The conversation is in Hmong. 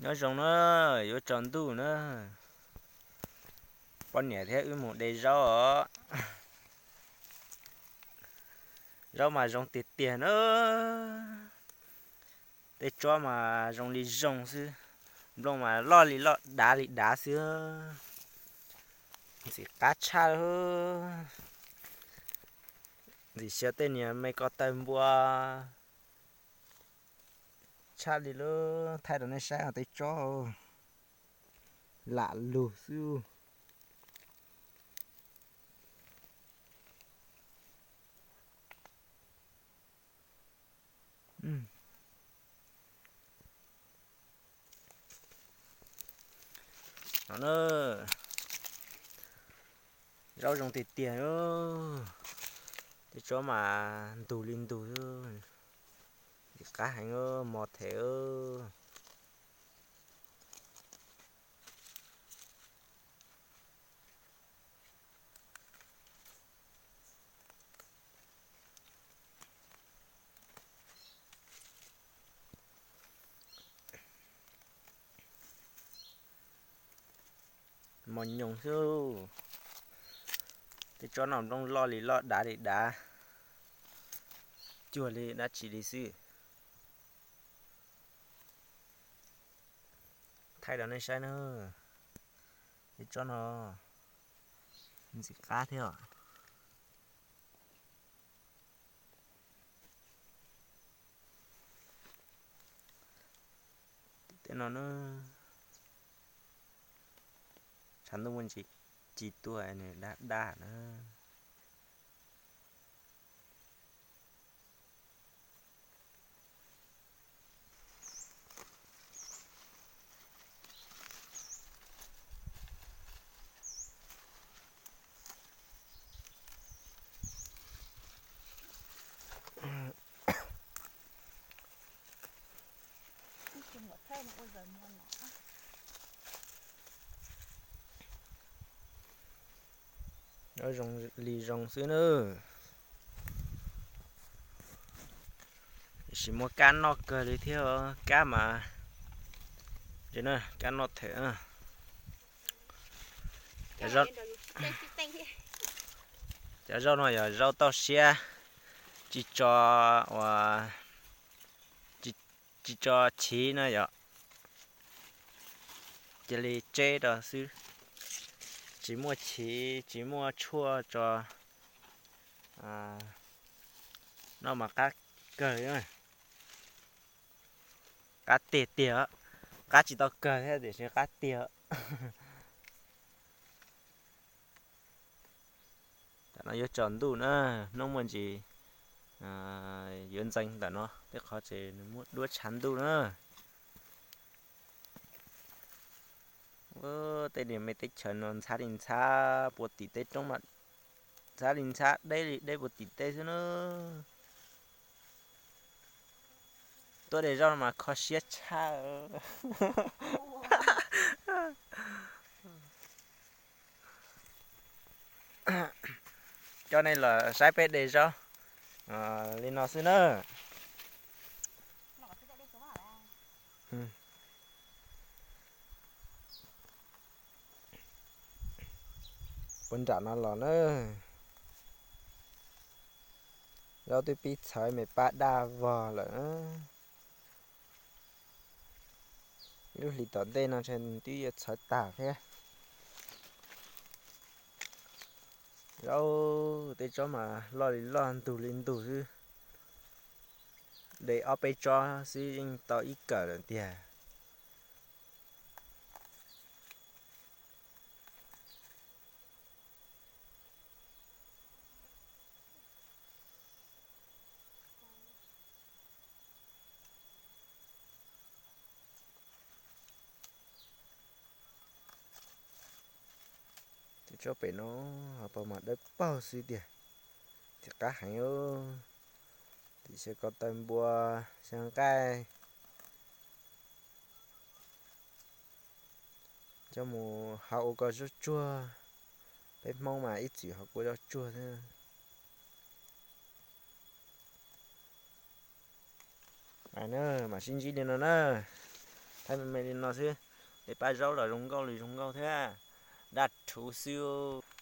Nyob zoo na, yuav tsaus ntuj na. Poj niam thiab wb mus de zaub os. Zaub mas zoo tiag tiag na. Tej tsob mas zoo li zoo xwb. Nplooj mas loj li loj, dav li dav xwb. Ntxim qab tshaj. Ntxim xyaw tej niag me ko taw npua tshaj li lub. Thaij rau nej saib tej tsob lam lug xwb. No na, zaub zoo tiag tiag. Tej tsob mas ntug li ntug, qab heev, mos them. Mos nyoos xwb. Tej tsob no nplooj loj li loj, dav li dav, cuag li dab tsi li xwb. Thaij rau nej saib na, tej tsob no ntxim qab thiab os. Tej no na, tshav ntuj muaj ntsis ci tuaj nws daj daj na. Zoo li zoo xwb na. Tab sis muaj kab noj kawg li thiab, kab mas, kab noj them. Cov zaub no yog zaub toj siab, tsis tso, uas, tsis tso chiv na yom. Cia li tseb rau xwb, tsis muaj chiv tsis muaj tshuaj tso. Noj mas qab kawg. Qab tiag tiag, qab tsis tau kawg thiab tiam sis qab tiag. Tam no yuav tsaus ntuj na, hnub muaj ntsis yuav ntxeev ntawm no tej qhov ces nws muaj duab tshav ntuj na. Tej niag me teb chaws no ntxhab li ntxhab puas tim teb roob mas ntxhab li ntxhab, deb li deb puas tim teb xwb na. Tuaj de zaub no mas kho siab tshaj. Coj nej los saib peb de zaub li no xwb na. Puag nram no los na, zaub twb pib txhawv me pab daj vog lawm na. Ib lub hlis tom ntej no ntshe twb yuav txhawv tag thiab. Zaub tej tsob mas loj li loj ntug li ntug xwb. De ob peb tsob xwb yeej tau ib kawm lawm tiag. Tej tsob pem no ho pab mas dawb paug xwb tiag. Ntxim qab heev. Tim xyaw ko taw npua, xyaw nqaij, coj mus hau ua ko zaub tsuag. Peb Hmoob mas ib txwm hau ua zaub tsuag thiab. Mam sib ntsib li no na. Thaij me me li no xwb, tej pab zaub los zoo nkauj li zoo nkauj thiab, daj rhuv xwb.